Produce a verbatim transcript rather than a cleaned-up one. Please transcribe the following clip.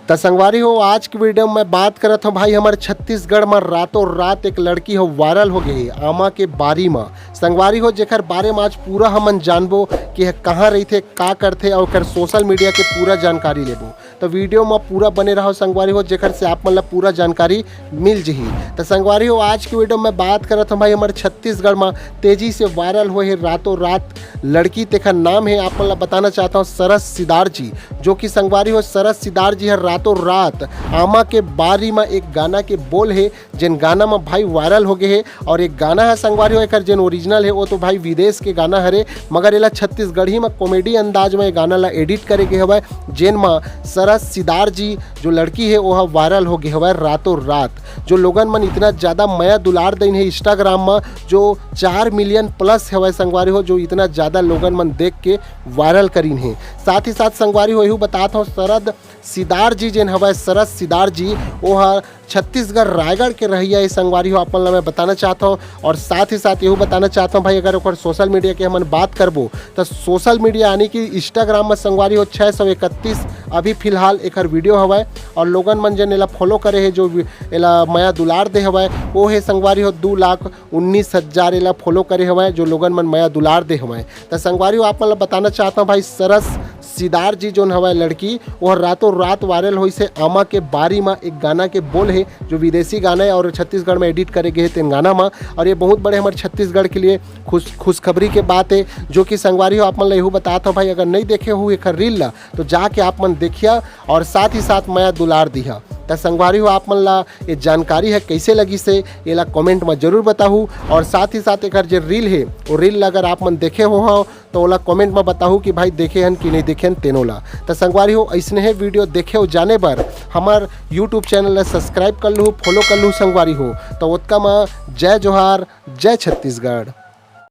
त संगवारी हो, आज के वीडियो में बात करत हंव भाई, हमर छत्तीसगढ़ में रातों रात एक लड़की हो वायरल हो गई हे आमा के बारी में। संगवारी हो, जेकर बारे में आज पूरा हमन जानबो कि यह कहाँ रहिथे, का करथे और ओकर सोशल मीडिया के पूरा जानकारी लेबो। तो वीडियो में पूरा बने रहो संगवारी हो, जेकर से आप मन ला पूरा जानकारी मिल जही। त संगवारी हो, आज के वीडियो में बात करत हंव भाई, हमर छत्तीसगढ़ में तेजी से वायरल होए हे रातों रात लड़की, तेखर नाम हे, आप मन ला बताना चाहत हंव, सरस सिदार जी, जो कि संगवारी हो, सरस सिदार जी हर रातों रात आमा के बारी में एक गाना के बोल हे, जेन गाना में भाई वायरल हो गए हे। और एक गाना हे संगवारी हो, एकर जेन ओरिजिनल हे, वो तो भाई विदेश के गाना हरे, मगर एला छत्तीसगढ़ी में कॉमेडी अंदाज में ये गाना ला एडिट करे गए हवय, जेन में सरस सिदार जी जो लड़की हे, वो ह वायरल हो गए हवय रातों रात। जो लोगन मन इतना ज्यादा मया दुलार देन हे इंस्टाग्राम में, जो चार मिलियन प्लस हवय संगवारी हो, जो इतना ज्यादा लोगन मन देख के वायरल करिन हे। साथ ही साथ संगवारी हो, एहू बतात हंव, सरस सिदार जी जेन हवय, सरस सिदार जी, वो ह छत्तीसगढ़ रायगढ़ के रहइया हे संगवारी हो, आप मन ला मैं बताना चाहत हंव। और साथ ही साथ एहू बताना चाहत हंव भाई, अगर ओकर सोशल मीडिया के हमन बात करबो, त सोशल मीडिया यानी कि इंस्टाग्राम में संगवारी हो, छः सौ इकतीस अभी फिलहाल एकर वीडियो हवय। और लोगन मन जेन एला फॉलो करे हे, जो वि-, एला मया दुलार दे हवय, वो हे संगवारी हो, दू लाख उन्नीस हजार एला फॉलो करे हवय, जो लोगन मन मया दुलार दे हवय। त संगवारी हो, आप मन ला बताना चाहत हंव भाई, सरस सिदार जी जोन हवय लड़की, वो रातों रात वायरल होइस हे आमा के बारी में एक गाना के बोल हे, जो विदेशी गाना हे और छत्तीसगढ़ में एडिट करे गए हे तेन गाना में। और ये बहुत बड़े हमर छत्तीसगढ़ के लिए खुश खुशखबरी के बात हे, जो कि संगवारी हो, आप मन ला एहू बतात हंव भाई, अगर नहीं देखे हो एकर रील ला, तो जाके आप मन देखिया और साथ ही साथ मया दुलार दिहा। त संगवारी हो, आप मन ला ये जानकारी हे, कैसे लगिस हे, एला कमेंट में जरूर बताहू। और साथ ही साथ एकर जे रील हे, वो रील ला अगर आप मन देखे हो हव, तो ओला कमेंट में बताहू कि भाई देखे हन कि नहीं देखे हन तेनो ला। त संगवारी हो, अइसने हे वीडियो देखे अउ जाने बर हमर यूट्यूब चैनल ला सब्सक्राइब कर लहू, फॉलो कर लहू संगवारी हो। तो ओतका में जय जोहार, जय छत्तीसगढ़।